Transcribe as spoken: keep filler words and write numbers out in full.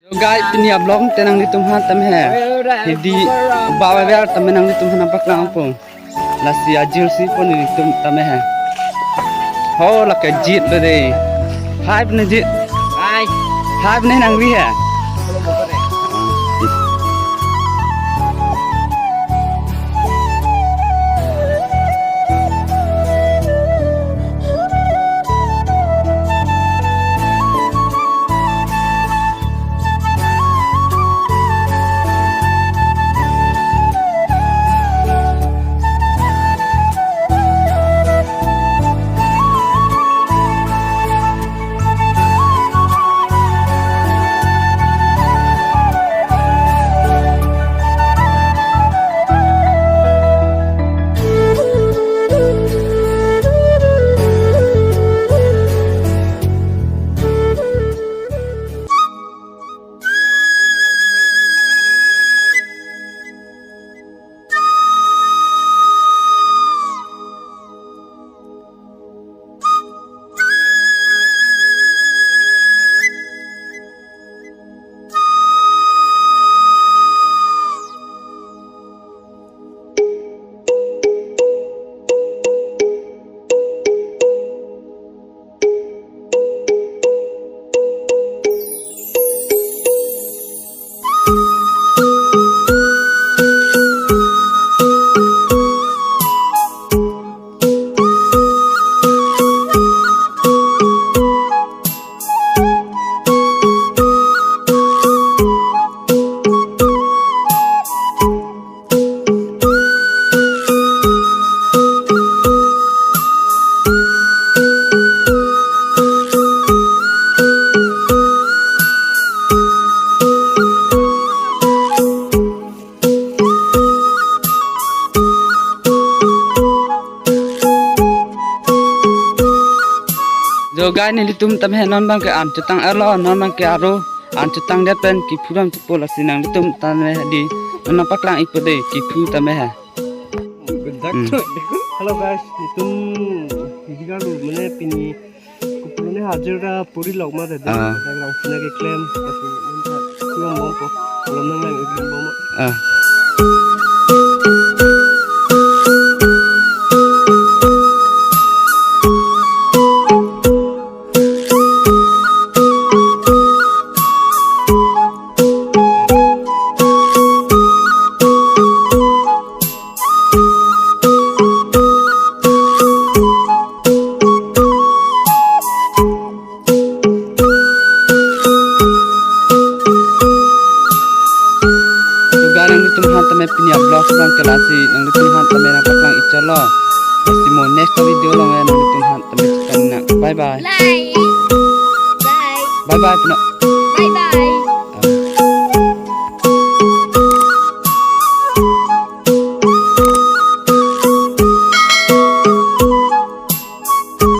So guys, pini a-vlog te nanglitum aphan tame he. Hidi ba ba ber tame nanglitum aphan nangpaklangpo. Lasi ajir si pon nanglitum tame he. Ho, lake Jit lo de. Hi pini Jit. Hi. Hi pini nangri he. Jo guys, nelitum tame he non abang ke an chetang elo, non abang ke aro an chetang det pen kephu dam chepo, lasi nanglitum tame he di non nangpaklang ikpo de, kephu tame he. Hmm. Hello guys, nelitum hidi kalu mane pini kopilo ne hajira puri lok ma de. Ah. Yang rang sina keklem, tapi nanti belum mau kok, belum nang nang belum mau. Ah. Suga nanglitum aphan tame pini a-vlog abang ke lasi, nanglitum aphan tame nangpaklang ik chotlo. Lasi mo next video along nanglitum aphan tame chetong nang. Bye bye. Bye. Bye. Bye bye, pino. Bye bye.